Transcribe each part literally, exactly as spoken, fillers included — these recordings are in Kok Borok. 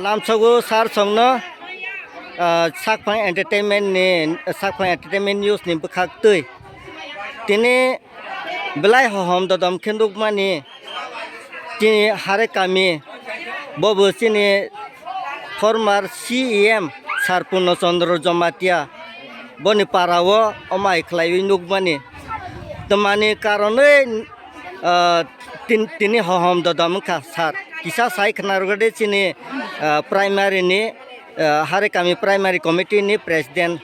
Lamsogo sir songno, ah, Sakphang Entertainment ni, Sakphang Entertainment News ni bwkhak twi. Tini belai hohom dodom khe nukmani, tini hare kami, bobo chini former C E M Sir Purno Chandra Jamatia, boni para o omai khlaiwi nukmani. Twmani karonwi, ah, tin-, tini hohom dodom wngkha sir. Kisa sai khna rwgwdi chini, ah, primary ni, ah, hare kami primary committee ni president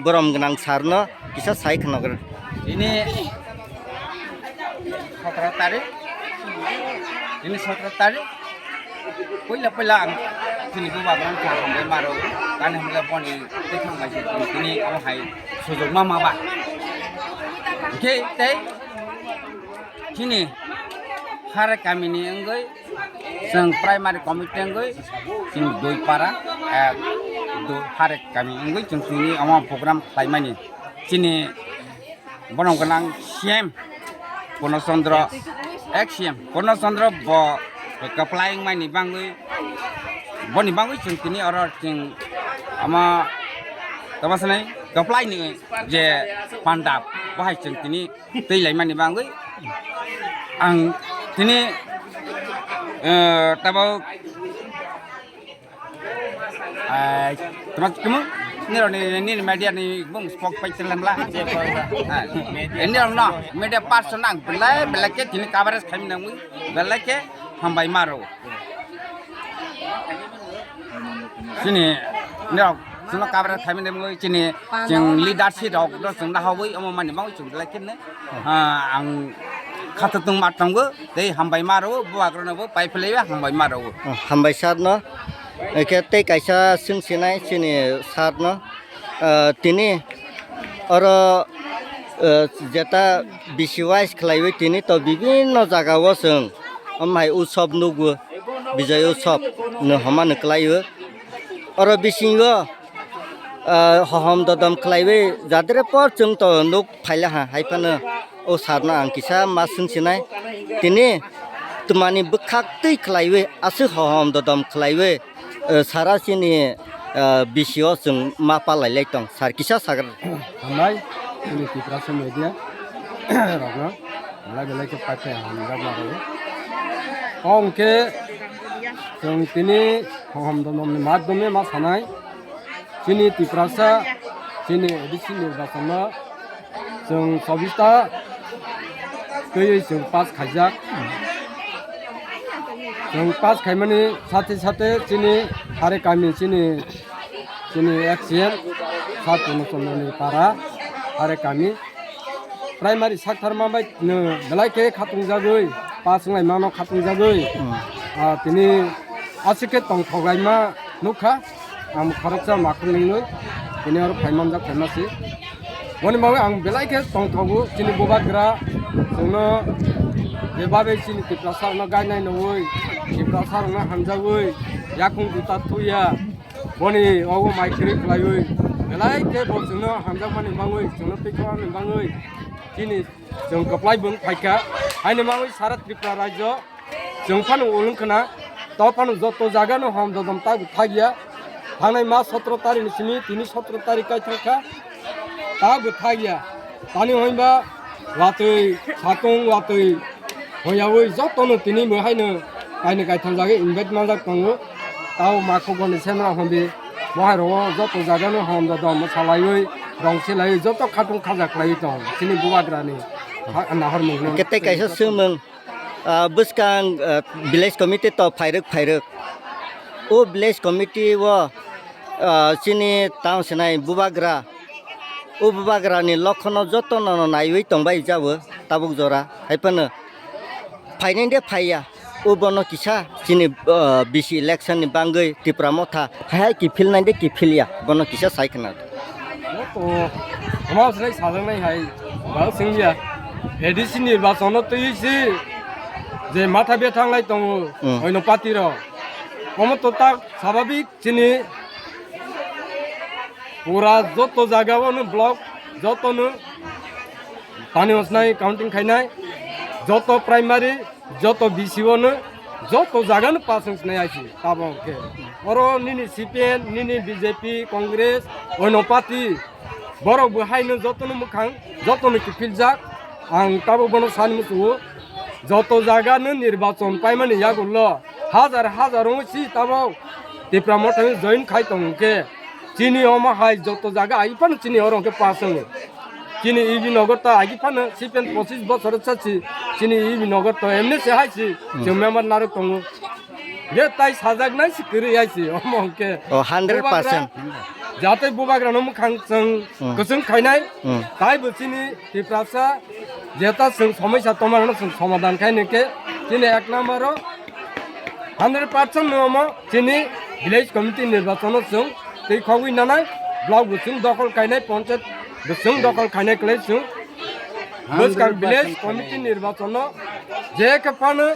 borom gwnang sir no kisa sai khna rwgwdi. Ini sotro tarik, ini sotro tarik. Puila puila ang chini bubagrano kha hambai maro, tani hwnle boni twi thang bai se tini abo hai sujok ma ma ba. Hwnkhe tei chini hare kamini wngwi chwng primary committee wngwi chwng dui para, eh, dui hare kami wngwi chwng tini omo program khlaimani chini bono gwnang C M Purno Chandra, ex C M Purno Chandra bo kwplai wngmani bangwi, boni bangwi chwng tini oro chwng ama tamo sanai kwplai ni je panda bo hai chwng tini twi laimani bangwi ang tini, eh, tabuk Ai, tuma kimu? Nirok ni, ni media ni bung spok pai telam la. Nirok no media person ang belai belai ke tini coverage khaim nang mui belai ke hambai maro. Sini nirok sino coverage khaim nang mui chini ching leadership rok no ching na hobui omo mani bang ching belai ke ne. Ah, ang khatungma tongo, tei hambai maro, bubagrano bo pai phlaiwi hambai maro. Oh, hambai sir no. Eke tei kaisa swng sinai chini sir no. Ah, tini oro, ah, jeta B C wise khlaiwi tini to bibinno jaga o chwng omo hai utsob nukgo, Bijoy utsob no homa no kwlaiwi. Oro bisingo, ah, hohom dodom khlaiwi jadre por chwng to nuk phaila ha, hai phano o sir no ang kisa ma swng sinai. Tini twmani bwkhak twi khlaiwi aswk hohom dodom khlaiwi, ah, sara chini, ah, B C o chwng ma palai lai tong. Sir kisa sagra. Hambai, chini Tiprasa media rokno belai belai khe pai phai hamjak ma rwo. O hwnkhe chwng tini hohom dodomni madhyome ma sanai, chini Tiprasa, chini A D C nirbachonno chwng chobista twiwi chwng pass khaijak. Chwng pass khaimani sathe sathe chini hare kami chini, chini X C M Sir Purno Chandra ni para hare kami. Primary sakthar manbai no belai khe khatung jagwi, pass wnglai mano khatung jagwi. Hmm. Ah, tini aswk khe tongthok laima nukha. Ang khoroksa makhung nwngnwi tini oro phai manjak phaima se. Boni bagwi ang belai khe tongthogo chini bubagra chwngno, je babe chini Tiprasa rokno gainai nungwi, Tiprasa rokno hamjagwi, yakung juta thuya. Boni ogo mai kwrwi khlaiwi belai khe bo chwngno hamjakmani bagwi, chwngno twikhokmani bagwi chini chwng kwplai bwng phaikha. Haini bagwi sara Tripura rajyo chwng phano ulung khna, to phano joto jaga no hom dodom ta thagya. Thangnai ma sotro tarik ni simi tini sotro tarik kai thangkha, ta bwthagya. Tani hwnba watwi, satung watwi, hwnyawi jotono tini bo haino kaini kaitham jagwi invite manjak tongo. Tao makhuk boni semra hwnbi, bo hai rogo joto jagano hom dodom salaiwi, rong silaiwi, joto khatung khaja khlaiwi tong chini bubagrani ha-, nahormung no. Kete kaisa swngmung, ah, bwskang, ah, village committee to phairwk phairwk. O village committee o, ah, chini tang sinai bubagra, o bubagra ni lokhono joto no naiwi tongbai jabo tabuk jora. Hai phano phainai de phaiya. O bono kisa chini, ah, B C election ni bangwi Tipra Motha hai hai kiphil nai de kiphil ya, bono kisa sai khna. Joto omo swlai sajaknai hai, ba swngya. A D C nirbachon no twi si je matha bethang lai tongo, hmm, oino party rok. Omo to tak sababik chini pura joto jaga o no block, joto no tani osnai counting khainai, joto primary, joto B C o no Joto jaga no pasang sinai aisi tabo hwnkhe. Oro nini C P M, nini B J P, Congress, ono party, borok bo haino joto no mwkhang, joto no kiphil jak. Ang tabo bono sani muchungo, joto jaga no nirbachon paimani yagulo hajar hajar wngwi si tabo Tipra Motha ni join khai tong hwnkhe. Chini omo hai joto jaga agi phano chini oro hwnkhe pass wngo. Chini E B Nagar to agi phano C P M pochis bochor chachi chini E B Nagar to emni se hai si chwng member narwk tongo. Je tai sajaknai si kwrwi hai si omo hwnkhe. Oh, hundred percent. Bubagra, jate bubagra no mwkhang chwng kwchwng khainai. Tai bo chini Tiprasa jeta chwng somosya tongmano chwng somadan khai hwnkhe chini ek number o hundred percent no omo chini village committee nirbachon o chwng twi khogwi nanai, block bo chwng dokhol khainai, ponchayat bo chwng dokhol khainai kwlai chwng. Bwskang village committee nirbachon o je khe phano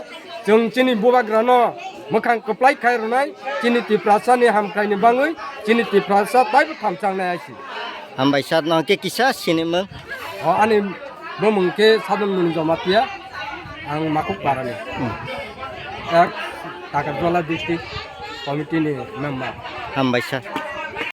chwng chini bubagra no mwkhang kwplai khai rwnai, chini Tiprasa ni hamkrai ni bangwi chini Tiprasa taibo thamchangnai aisi. Hambai sir, no hwnkhe kisa sinimung. O ani bumung khe Sadon Muni Jamatia, ang Makhuk Parani. Hmm. Ek Takarjala district committee ni member. Hambai sir.